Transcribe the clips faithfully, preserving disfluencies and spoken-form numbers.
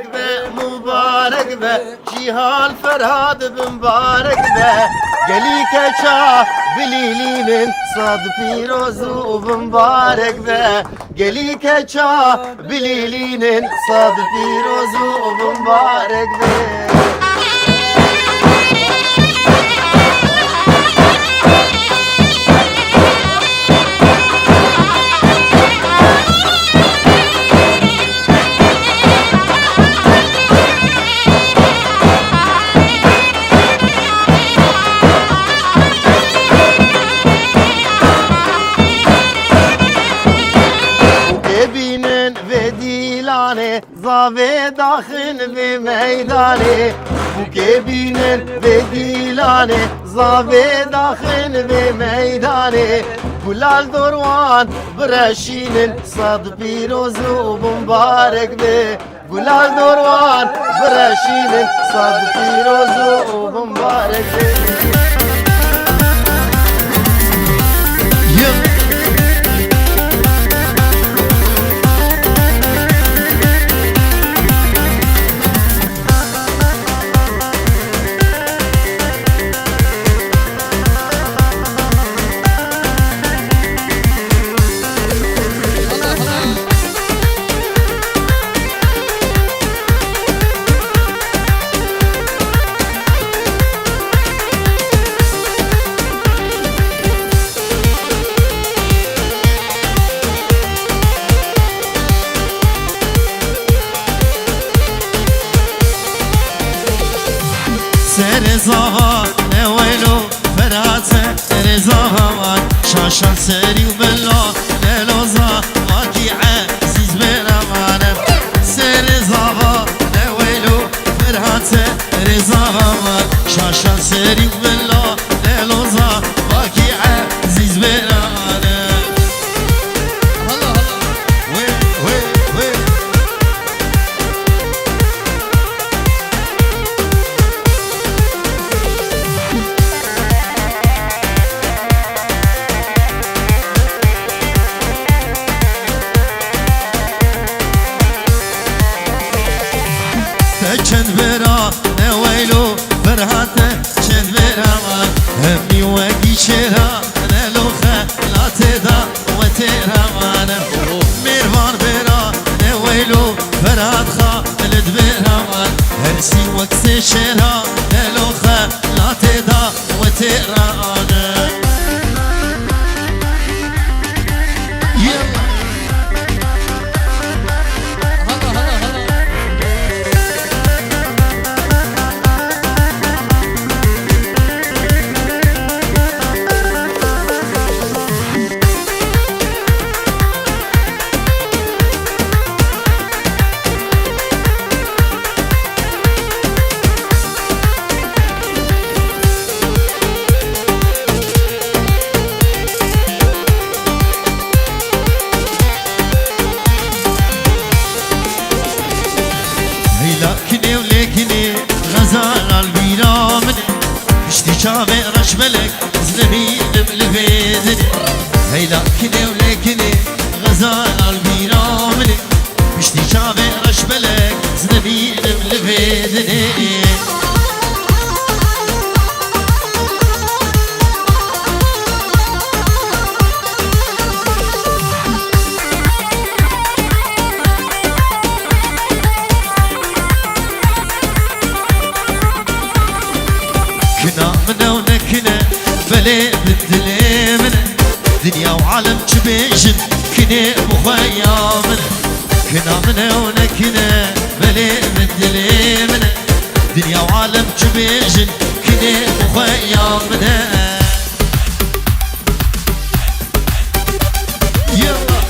Be, mubarek be, Cîhan Ferhat bimbarek be. Gelî keça bilîlînin, sed pîroz û bimbarek be. Gelî keça bilîlînin, sed pîroz û bimbarek be. Bûkê bînin vê dîlanê, zavê daxin vê meydanê. Bûkê bînin vê dîlanê, zavê daxin vê meydanê. Gulal dorwan bireşînin, sed pîroz û bimbarek be. Gulal dorwan bireşînin, sed pîroz û bimbarek be. Serê zava ne weylo Ferhat, serê zava wan, şaşan serî û bela, ne loza, vakî ezîz bera wan. Serê zava ne weylo Ferhat, serê zava wan, şaşan serî û bela, ne loza, vakî ezîz bera wan. Wê, wê, wê. Te çend bera ne weylo Ferhat, te çend bera wan, hemî wekî şêra ne loxe latê da. Wetê raman, mêrvan bêra, ne weylo, Ferhat Xalid bêraman, her sî wek sê şêra, ne loxe, latê da, wetê raman. Heyla kinê û lê kinê, xezal al bîra min e. Piştî çavê reşbelek, ez nemînim li vê dinê. Heyla kinê û lê kinê, xezal al bîra min e. Piştî çavê reşbelek, ez nemînim li vê dinê. Kina min ew nekine, belê min dilê min e. Dinya û alem çi bêjin, kinê bi xwe ya min e. Kina min ew nekine, belê min dilê min e. Dinya û alem çi bêjin, kinê bi xwe ya min e. Yallah.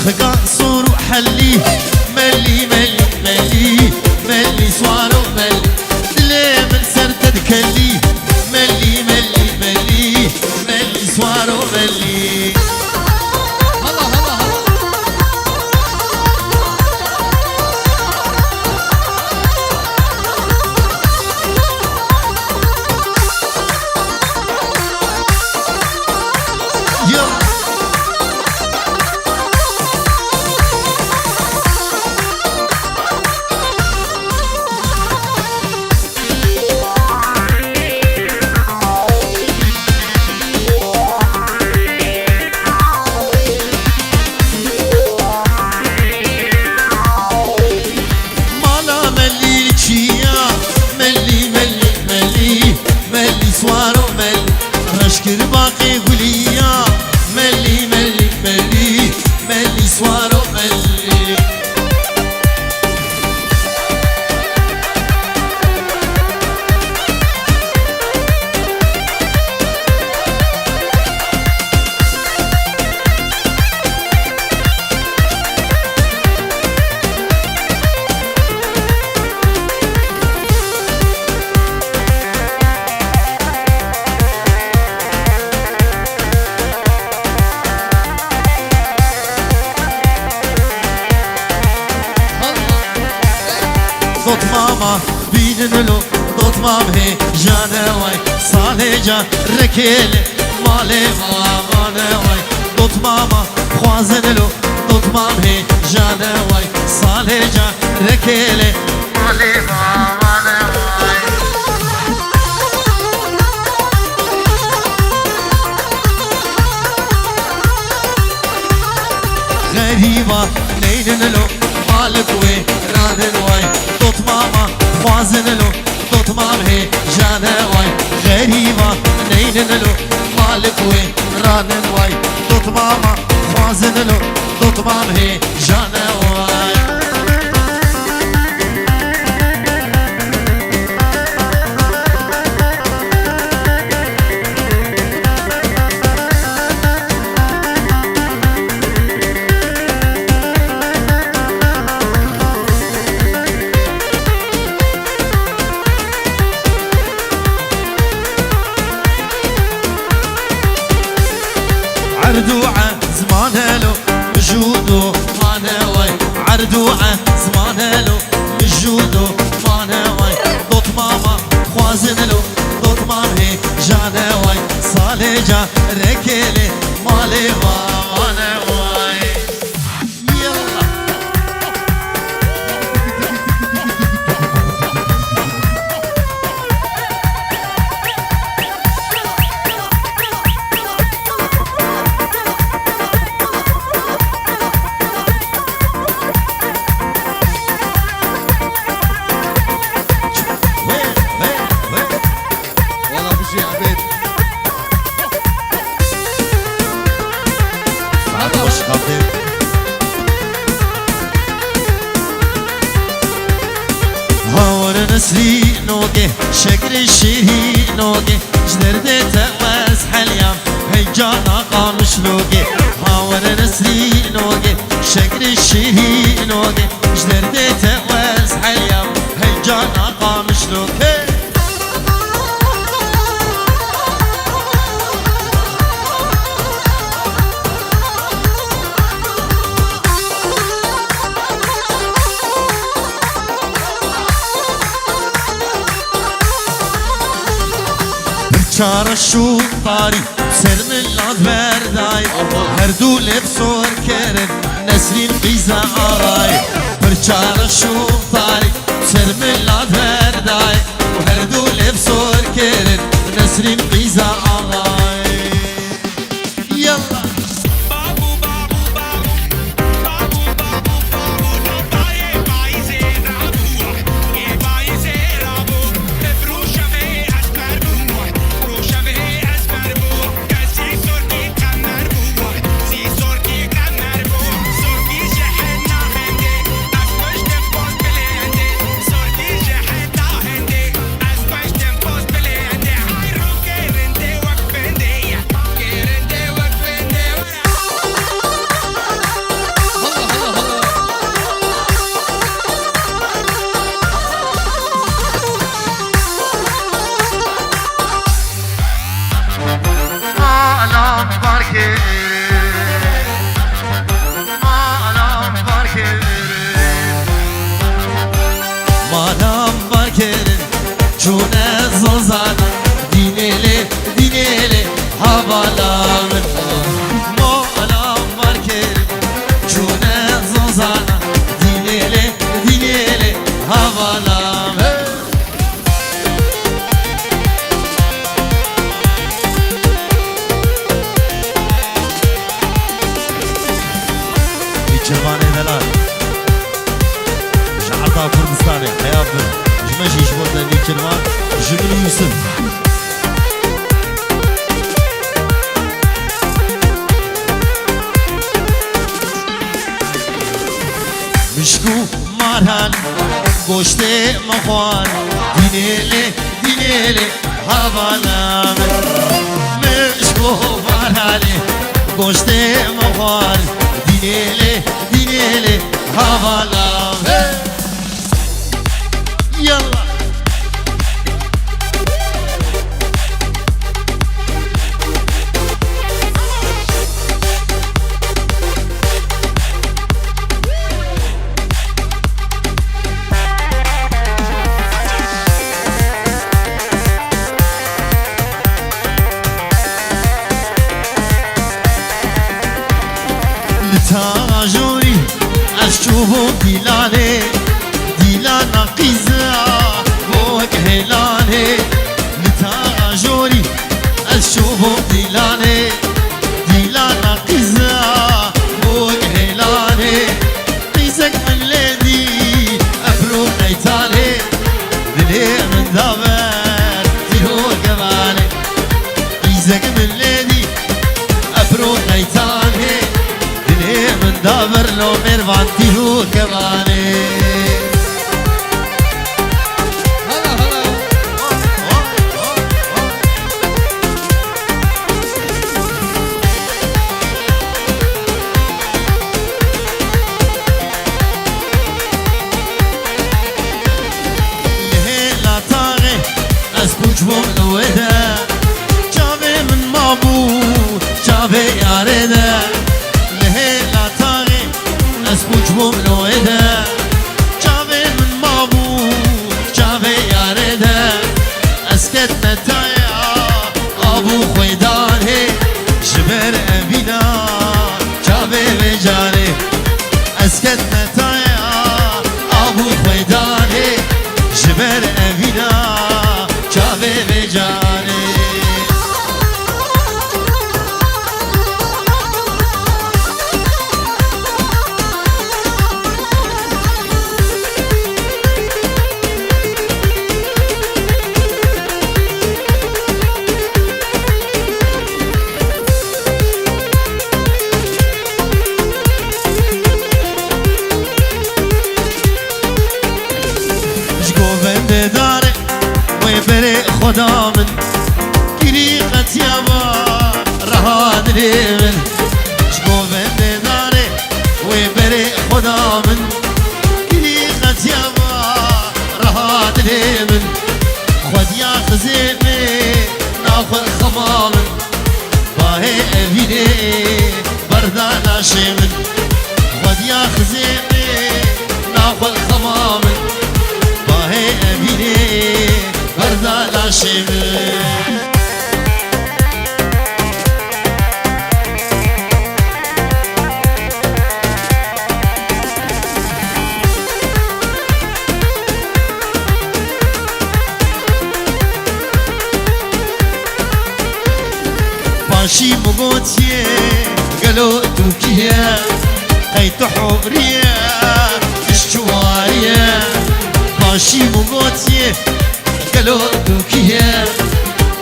Xiga sor û helî, melî, melî, melî, melî swar û melî. Dilê min ser te dikelî, melî, melî, melî, melî swar û melî. Hala, hala, hala. Ya. Mala melî çiya, melî, melî, melî, melî swar û melî, reş kir baqê gulî ya, melî, melî, melî, melî swar û melî. Dotmama bînin lo, dotmam hê jane way, salê ca rekêle, malê ma mane way. Dotmama xwazin lo, dotmam hê jane way, salê ca rekêle, malê ma mane way. Xerîba neynin lo, malik wê ranin way. Dotmama xwazin lo, dotmam hê jane way. Xerîba neynin lo, malik wê ranin way. Dotmama xwazin lo, dotmam hê jane way. Erd û ezman helo, mij û domane way. Erd û ezman helo, mij û domane way. Dotmama xwazin lo, dotmam hê jane way. Salê ca rekêlê, malê ma mane way. Yallah. Wala bijî Ebêd. Saet xweş, xatir. Hawar Nesrînogê, şekrê şîrînogê, ji derdê te ez heliyam, hey cana Qamişlogê. Hawar Nesrînogê, şekrê şîrînogê, ji derdê te ez heliyam, hey cana Qamişlogê. Pirça reş û tarî ser min laz berdayî. Her du lêv sor kirin Nesrîn qîza axayî. Pirça reş û tarî ser min laz berdayî. Her du lêv sor kirin Nesrîn qîza axayî. Yallah. Malam barkirin, çûne zozana, dînê lê, dînê lê, hevala min. Malam barkirin, çûne zozana, dînê lê, dînê lê, hevala min. Nêçirvanê delal. Ji erda Kurdistanê heya bin. Ji me jî ji bo te nêçirvan, ji min Yûsif. Mişk û maran, goştê me xwar, dînê lê, dînê lê, hevala min. Mişk û maranê, goştê me xwar, dînê lê, dînê lê, hevala min. Yallah. Li tajorî ez çûbûm dîlanê, dîlana qîza bû wek hêlanê. Li tajorî ez çûbûm dîlanê, dîlana qîza bû wek hêlanê. Qîzek min lê dî, efrû qeytanê, dilê min da ber tîr û kemanê. Qîzek min lê dî, efrû qeytanê, dilê min da ber lo mêrvan tîr û kemanê. Hala, hala. Li hêla taxê ez pûç bûm li wê de. Çavê min mabû çavê yarê de. Li hêla taxê ez pûç bûm li wê de. Çavê min mabû çavê yarê de. Ez ketme taya av û xwêdanê, ji ber evîna çavê vê carê. Ez ketme taya av û xwêdanê, ji ber evîna çavê vê carê. Ji govendê dare wê berê xweda min, kirî qetiya va reha dilê min. Ji govendê dare wê berê xweda min, kirî qetiya va reha dilê min. Xwediya xizê min naxwe xema min. Bahê evînê berda laşê min. Xwediya xizê min naxwe xema min. Bahê evînê berda laşê min. Paşî min gotiye, gelo tu kî ye? Qey tu hûriye, tu çi warî ye? Paşî min gotiye, gelo tu kî ye?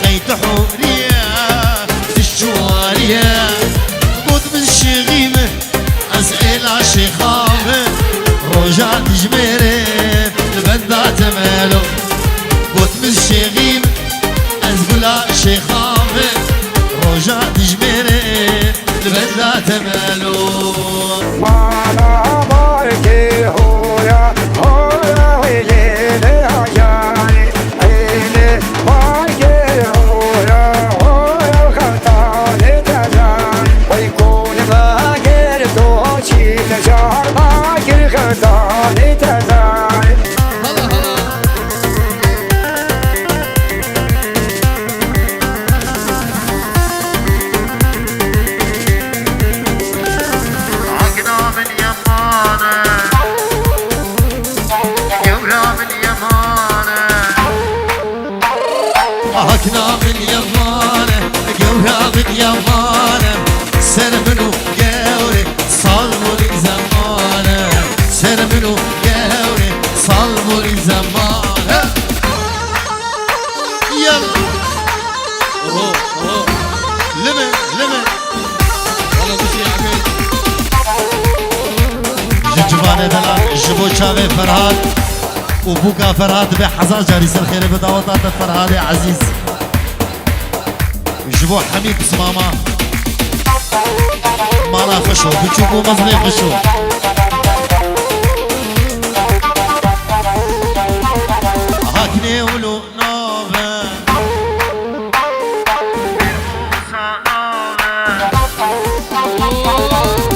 Qey tu hûriye, tu çi warî ye? Got min şêxî min, ez êla şêxa me, roja dijmêrê li benda temelo. Got min şêxî me, ez gula şêxa me, roja dijmêrê li benda temelo. Mana barkê hoya, hoya, wê lê lê hayarê. Eylê barkê hoya, hoya, xetanê tezanê. Çavê Ferhat û bûka Ferhat dibe hezar carî ser xêrê bi daweta te Ferhadê ezîz. Ji bo hemî pismama. Mala xweş o, biçûk û mezrê xweş o. Haknê wilo nabe.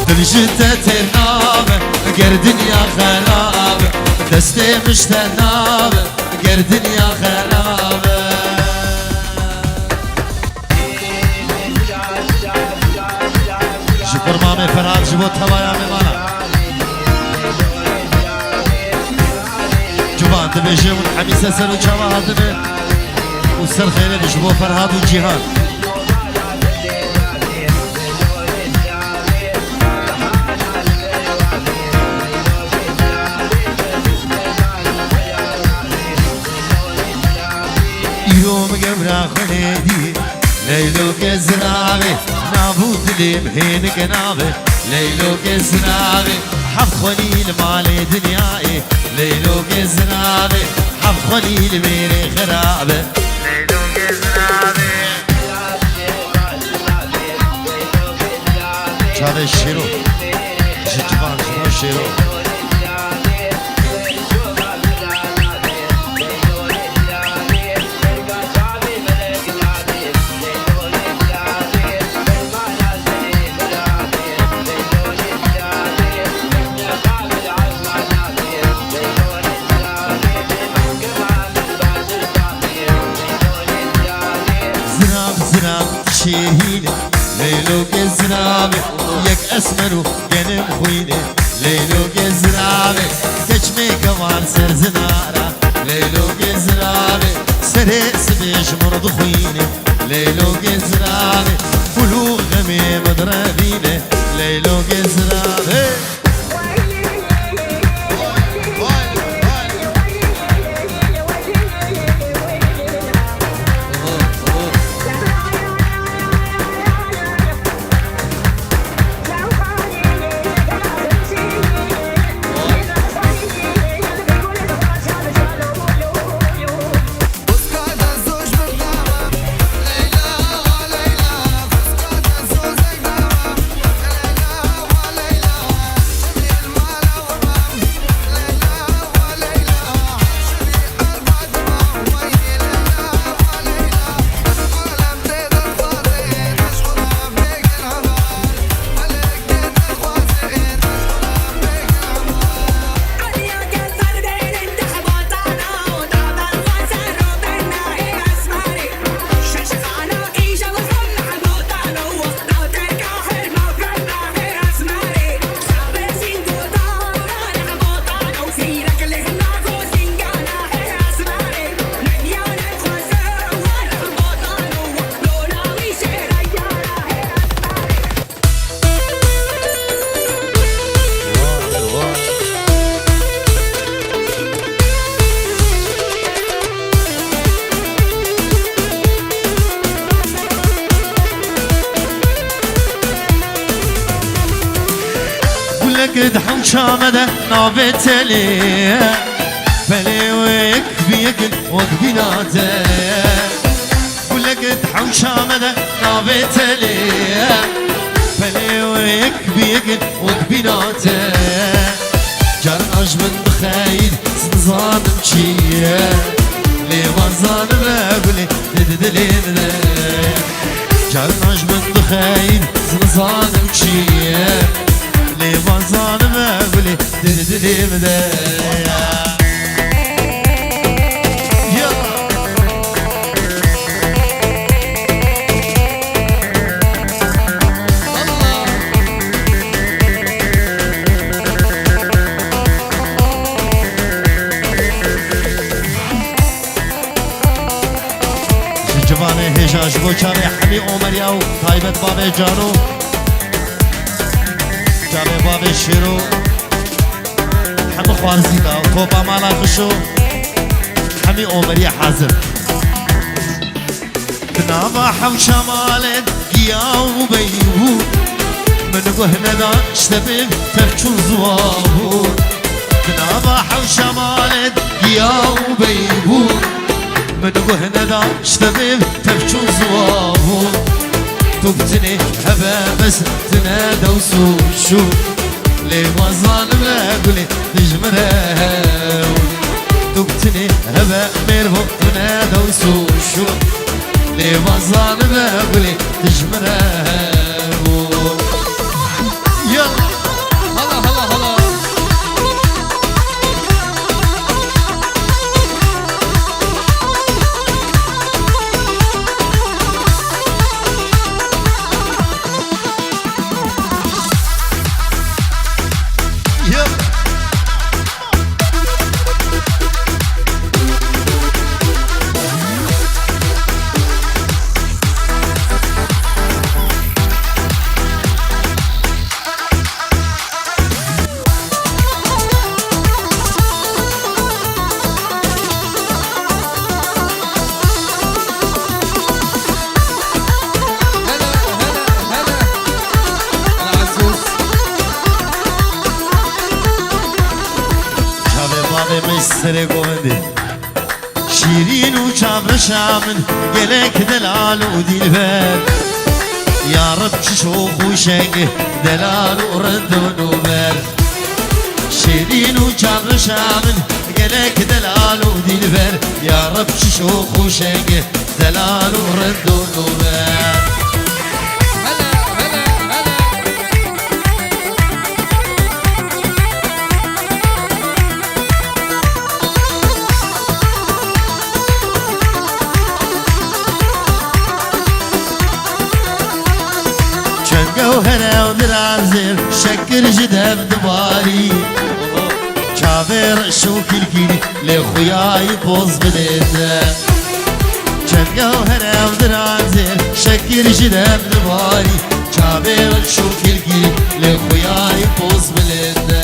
Dil ji te têr nabe, ger dinya xerabe. Destê min ji te nabe, ger dinya xerabe. Ji kurmamê Ferhat, ji bo tevaya mêmana. Ciwan dibêje hûn hemî ser ser û çava hatine û ser xêrê ji bo Ferhat û Cîhan. Îro min gewra xwe lê dî, Leylokê ziravê, nav û dilê min hênik e navê. Leylokê ziravê, heft xwelî li malê dinyayê. Leylokê ziravê, heft xwelî li mêrê xirabe. Leylokê ziravê. Çavê Şêro. Ji civan, ji bo Şêro. Zirav, zirav, şehîne, Leylokê ziravê, yek esmer û genim xwîne, Leylokê ziravê, keçmê kewal ser zinara, Leylokê ziravê, serê sibê ji min dixwîne, Leylokê ziravê, gul û xemê min direvîne, Leylokê ziravê. Gulek di hewşa me de navê telê, pelê wek bi yek in wek bîna te. Gulek di hewşa me de navê telê, pelê wek bi yek in wek bîna te. Carna ji min dixeyîn, ez nizanim çi ye. Lê va zanibe gulê, di di dilê min e. Carna ji min dixeyîn, ez nizanim çi ye. Lê va zanibe gulê, di di dilê min e. Ya. Ji civanê hêja, ji bo çavê hemî Omeriya û taybet bavê Cano, çavê bavê Şêro, hemî xwarzîka, topa mala xişo, hemî Omeriya hazir. Di nava hewşa malên giya û bey bû, min guh neda ji te bê tev çûn ziwa bû. Di nava hewşa malê giya û bey bû. Min guh neda ji tevê tevçûn ziwa bû. Tu bi tinê hebe bes tu ne dews û şû. Lê wan zanibe gulê dijmire hew. Tu bi tinê hebe mêrvo tu ne dews û şû. Lê wan zanibe gulê dijmire hew. Ya. Hala, hala, hala. Ya. Çavê bavê me serê govendê. Şîrîn û çavreşa min gelek delal û dîlber. Ya Reb çi şox û şeng, delal û rind û nûber. Şîrîn û çavreşa min gelek delal û dîlber. Ya Reb çi şox û şeng, delal û rind û nûber. Hele, hele, hele. Çengewhere ew dirazir, şekir ji dev dibarî. Çavê reş û kilkî, lê xuyayî poz bidê te. Çengewhere ev dirazir, şekir ji dev dibarî. Çavê reş û kilkî, lê xuyayî poz bilê te.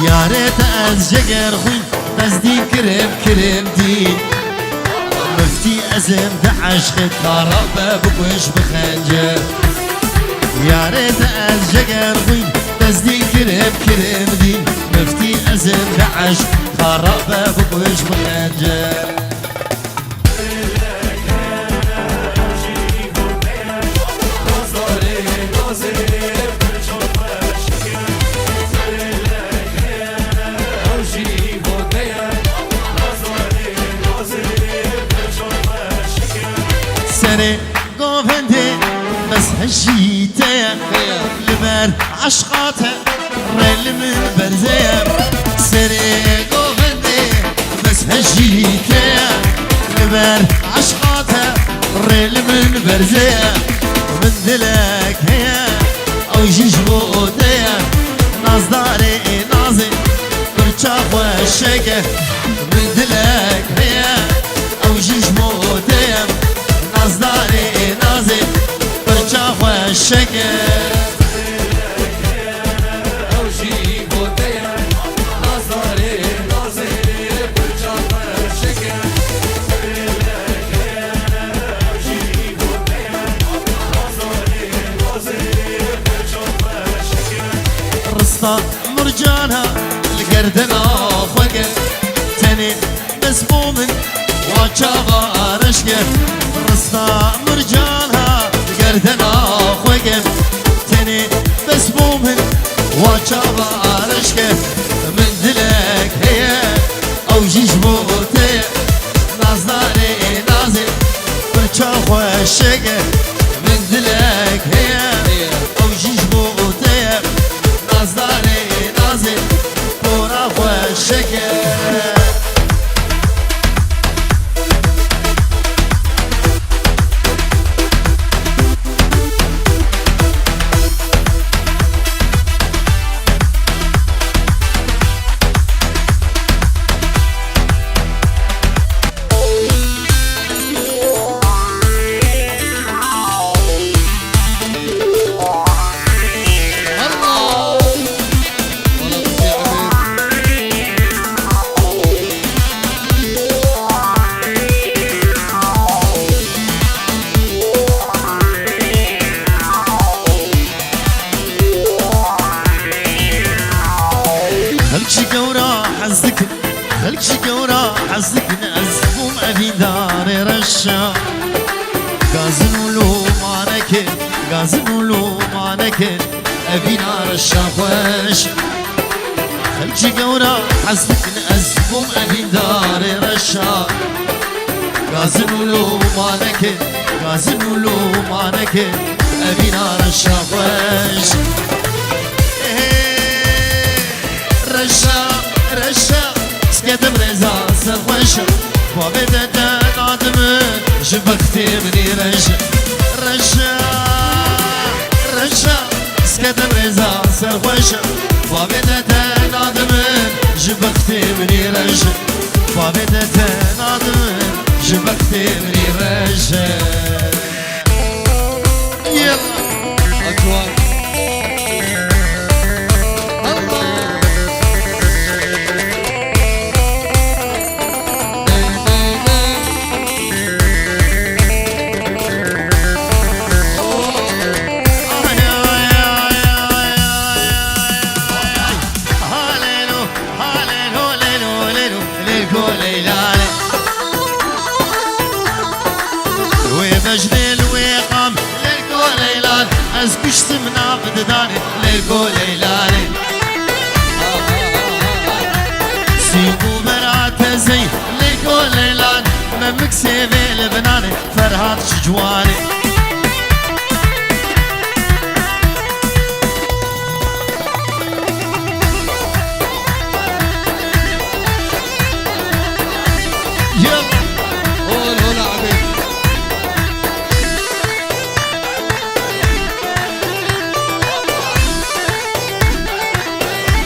Yarê te ez jeger xwîn, ez dîn kirim, kirim dîn. Miftî ez im di eşqê, kara be bikuş bi xencer. Yarê te ez jeger xwîn, ez dîn kirim, kirim dîn. Miftî ez im di eşq, kara be bikuş bi xencer. Serê govendê bes hejî te ye, li ber eşqa te rê li min berze ye. Serê govendê bes hejî te ye, li ber eşqa te rê li min berze ye. Min dilek heye, ew jî ji bo te ye. Nazdarê nazê, pirça xweşek e. Min dilek heye, ew jî ji bo te ye. Nazdarê nazê, pirça xweşek e. Rista mircana li gerdena xwe ke, tenê bes bo min wa çava reş ke. Rista mircana li gerdena xwe ke, tenê bes bo min wa çava reş ke. Min dilek heye, ew jî ji bo te ye. Nazdarê nazê, pirça xweşek e. Min dilek heye, ew jî ji bo te ye. Nazdarê nazê, pora xweşek e. Gazin û lûmanekê, gazin û lûmanekê, evîna reşa xweş. Xelkî gewra hez dikin ez bûm evîndarê reşa. Gazin û lûmanekê, gazin û lûmanekê, evîna reşa xweş. Ê, reşa, reşa, skedim rêza serxweş. Bavê te te dadimi, ji bextê minî reş. Reşa, reşa, skedim rêza serxweş. Bavê te te dadimi, ji bextê minî reş. Bavê te te dadimi, ji bextê minî reş. Yalla. Akbar. Wê bejnê li wê qam, Leylo Leylan, ez kuştim nav didanê, Leylo Leylanê. Sîm û bera tezey, Leylo Leylan, Memik sêvê li binanê, Ferhat ji ciwanê. Yalla. Hol hol abi.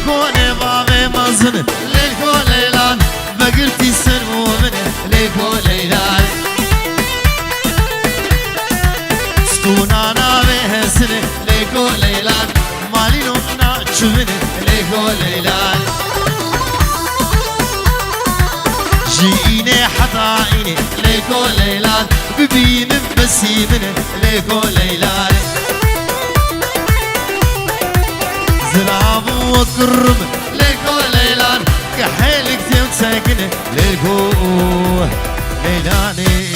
Konê bavê mezin, Leylo Leylan, vegirtî ser û min, Leylo Leylan. Stûna navê hesine, Leylo Leylan, malîno naçivine, Leylo Leylan. Ji înê heta înê, Leylo Leylan, bibînim besî min, Leylo Leylan. Zilav û kirim, Leylo Leylan, kehêlik têm çekine, Leylo Leylanê.